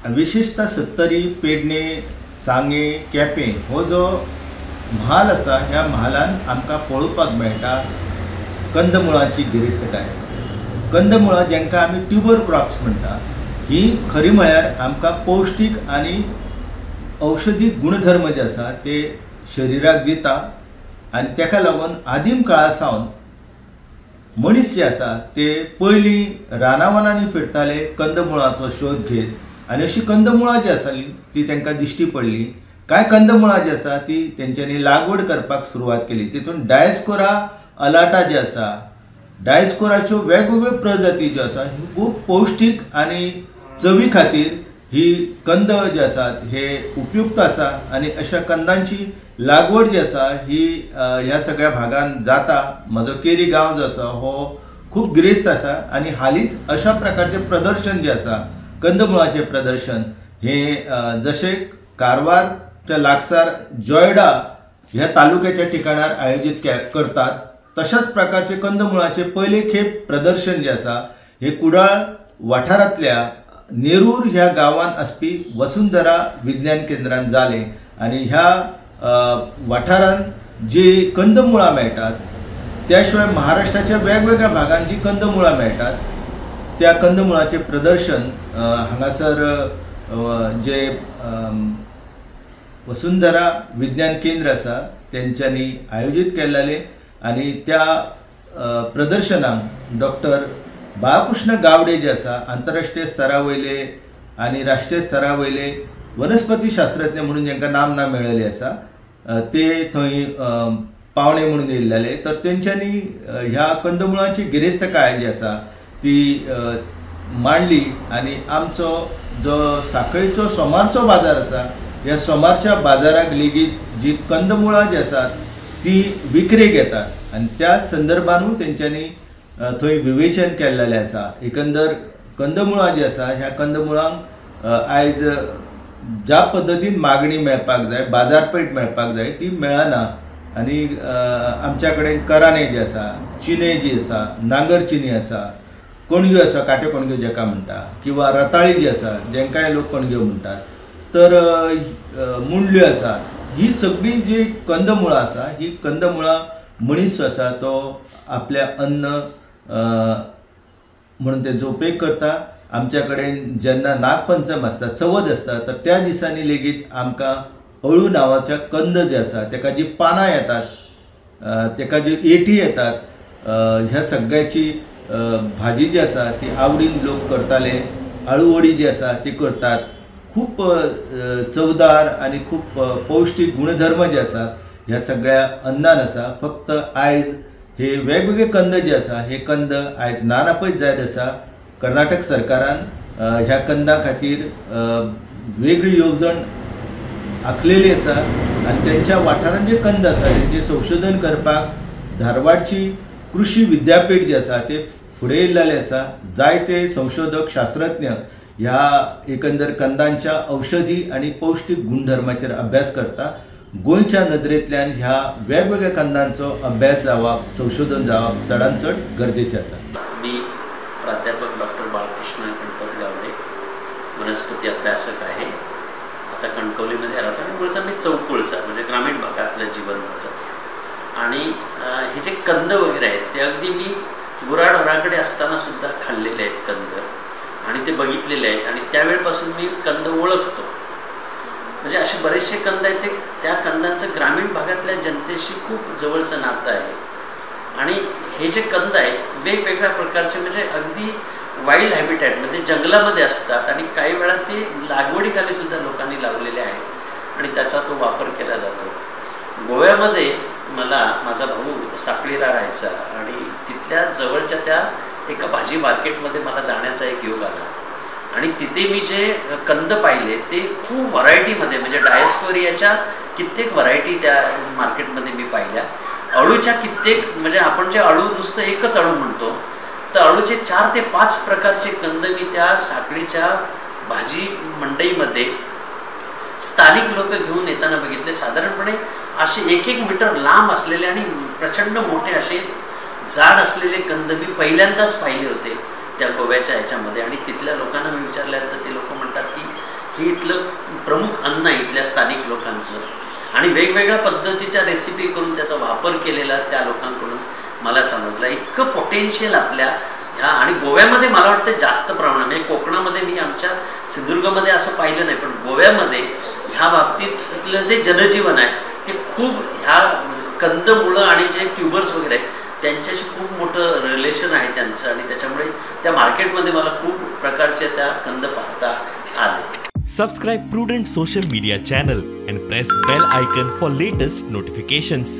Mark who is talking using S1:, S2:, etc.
S1: आनी विशेशतः सत्तरी, पेडणे, सांगें, केपें हो जो म्हाल आसा ह्या म्हालान आमकां पळोवपाक मेळटा कंदमुळांची गिरेस्तकाय। कंदमुळां जांकां आमी ट्युबर क्रॉप्स म्हणटा ही खरी म्हळ्यार आमकां पौश्टीक आनी औषधी गुणधर्म जे आसा ते शरिराक दिता आनी ताका लागून आदीम काळा सावन मनीस जे आसा ते पयलीं रानावनांनी फिरताले कंदमुळाचो शोध घेत आनी अशी कंदमुळां जी आसाली ती तांकां दिश्टी पडली। कांय कंदमुळां जी आसा ती तेंच्यांनी लागवड करपाक सुरवात केली। तितून डायस्कोरा अलाटा जी आसा, डायस्कोराच्यो वेगवेगळ्यो प्रजाती ज्यो आसा ह्यो खूब पौश्टीक आनी चवी खातीर ही कंद जे आसात हे उपयुक्त आसा आनी अशा कंदांची लागवड जी आसा ही ह्या सगळ्या भागान जाता। म्हजो केरी गांव जो आसा हो खूब गिरेस्त आसा आनी हालींच अशा प्रकारचें प्रदर्शन जें आसा कंदमुळाचें प्रदर्शन हें जशें कारवारच्या लागसार जोयडा ह्या तालुक्याच्या ठिकाणार आयोजीत करतात तशाच प्रकारचे कंदमुळाचे पयले खेप प्रदर्शन जे आसा हे कुडाळ वाठारांतल्या नेरूर ह्या गांवांत आसपी वसुंधरा विज्ञान केंद्रान जालें आनी ह्या वाठारांत जी कंदमुळां मेळटात त्या शिवाय महाराष्ट्राच्या वेगवेगळ्या भागांत जी कंदमुळां मेळटात त्या कंदमुळाचें प्रदर्शन हांगासर जे वसुंधरा विज्ञान केंद्र आसा तेंच्यांनी आयोजीत केल्लें आनी त्या प्रदर्शनाक डॉक्टर बाळकृष्ण गावडे जे आसा आंतरराष्ट्रीय स्तरा वयले आनी राष्ट्रीय स्तरा वयले वनस्पती शास्त्रज्ञ म्हणून जांकां नामना मेळिल्ली आसा ते थंय पावणे म्हणून येयल्ले। तर तेंच्यांनी ह्या कंदमुळांची गिरेस्तकाय जी आसा ती मांडली आनी आमचो जो साखळीचो सोमारचो बाजार आसा ह्या सोमारच्या बाजाराक लेगीत जी कंदमुळां जी आसात ती विक्रेक येतात आनी त्या संदर्भानूय तेंच्यांनी थंय विवेचन केल्लें आसा। एकंदर कंदमुळां जी आसा ह्या कंदमुळांक आयज ज्या पद्दतीन मागणी मेळपाक जाय, बाजारपेठ मेळपाक जाय ती मेळना आनी आमच्या कडेन कराणे जी आसा, चिने जी आसा, नांगर चिनी आसा, कणग्यो आसा, काट्यो कणग्यो जाका म्हणटा किंवा रताळी जी आसा जांकांय लोक कणग्यो म्हणटात, तर मुंडल्यो आसात, ही सगळीं जी कंदमुळां आसा ही कंदमुळां मनीस जो आसा तो आपल्या अन्न म्हणून तेजो उपेग करता। आमच्या कडेन जेन्ना नागपंचम आसता, चवथ आसता, तर त्या दिसांनी लेगीत आमकां अळू नांवाच्या कंद जे आसा तेका जी पानां येतात, तेका जी एटी येतात, ह्या सगळ्याची भाजी जी आसा ती आवडीन लोक करताले। आळूवडी जी आसा ती करतात। खूब चवदार आनी खूब पौश्टीक गुणधर्म जे आसात ह्या सगळ्या अन्नान आसा। फक्त आयज हे वेगवेगळे कंद जे आसा हे कंद आयज नानापयत जायत आसा। कर्नाटक सरकारान ह्या कंदा खातीर वेगळी येवजण आखलेली आसा आनी तेंच्या वाठारांत जे कंद आसा तेंचें संशोधन करपाक धारवाडची कृषी विद्यापीठ जे आसा ते फुडें येयल्लें आसा। जायते संशोधक शास्त्रज्ञ ह्या एकंदर कंदांच्या औषधी आनी पौश्टीक गुणधर्माचेर अभ्यास करता। गोंयच्या नदरेंतल्यान ह्या वेगवेगळ्या कंदांचो अभ्यास जावप, संशोधन जावप चडान चड गरजेचें आसा।
S2: मी प्राध्यापक डॉक्टर बाळकृष्ण गणपत गावडे, वनस्पती अभ्यासक आहे। आता कणकवलीमध्ये राहतो आणि मूळचा मी चौकुळचा, म्हणजे ग्रामीण भागातलं जीवन माझं। आणि हे जे कंद वगैरे आहेत ते अगदी मी गुराढोराकडे असताना सुद्धा खाल्लेले आहेत कंद आणि ते बघितलेले आहेत आणि त्यावेळपासून मी कंद ओळखतो। म्हणजे असे बरेचसे कंद आहेत ते त्या कंदांचं ग्रामीण भागातल्या जनतेशी खूप जवळचं नातं आहे। आणि हे जे कंद आहेत वेगवेगळ्या प्रकारचे, म्हणजे अगदी वाईल्ड हॅबिटॅट म्हणजे जंगलामध्ये असतात आणि काही वेळा ते लागवडीखाली सुद्धा लोकांनी लावलेले आहेत आणि त्याचा तो वापर केला जातो। गोव्यामध्ये मला माझा भाऊ साखळीला राहायचा आणि तिथल्या जवळच्या त्या एका भाजी मार्केटमध्ये मला जाण्याचा एक योग आला आणि तिथे मी जे कंद पाहिले ते खूप व्हरायटीमध्ये, म्हणजे डायस्कोरियाच्या कित्येक व्हरायटी त्या मार्केटमध्ये मी पाहिल्या। अळूच्या कित्येक, म्हणजे आपण जे अळू नुसतं एकच अळू म्हणतो, तर अळूचे 4 ते 5 प्रकारचे कंद मी त्या साखळीच्या भाजी मंडईमध्ये स्थानिक लोक घेऊन येताना बघितले। साधारणपणे असे 1-1 मीटर लांब असलेले आणि प्रचंड मोठे असे जाड असलेले कंद मी पहिल्यांदाच पाहिले होते त्या गोव्याच्या ह्याच्यामध्ये। आणि तिथल्या लोकांना मी विचारल्यानंतर ते लोक म्हणतात की हे इथलं प्रमुख अन्न आहे इथल्या स्थानिक लोकांचं आणि वेगवेगळ्या पद्धतीच्या रेसिपी करून त्याचा वापर केलेला त्या लोकांकडून मला समजला. इतकं पोटेन्शियल आपल्या ह्या आणि गोव्यामध्ये मला वाटतं जास्त प्रमाणात, म्हणजे कोकणामध्ये मी आमच्या सिंधुदुर्गामध्ये असं पाहिलं नाही, पण गोव्यामध्ये ह्या बाबतीतलं जे जनजीवन आहे ते खूप ह्या कंदमुळं आणि जे ट्युबर्स वगैरे आहेत त्यांच्याशी खूप मोठं रिलेशन आहे त्यांचं आणि त्याच्यामुळे त्या मार्केटमध्ये मला खूप प्रकारचे त्या कंद पाहता आले.
S3: Subscribe Prudent social media channel and press bell icon for latest notifications.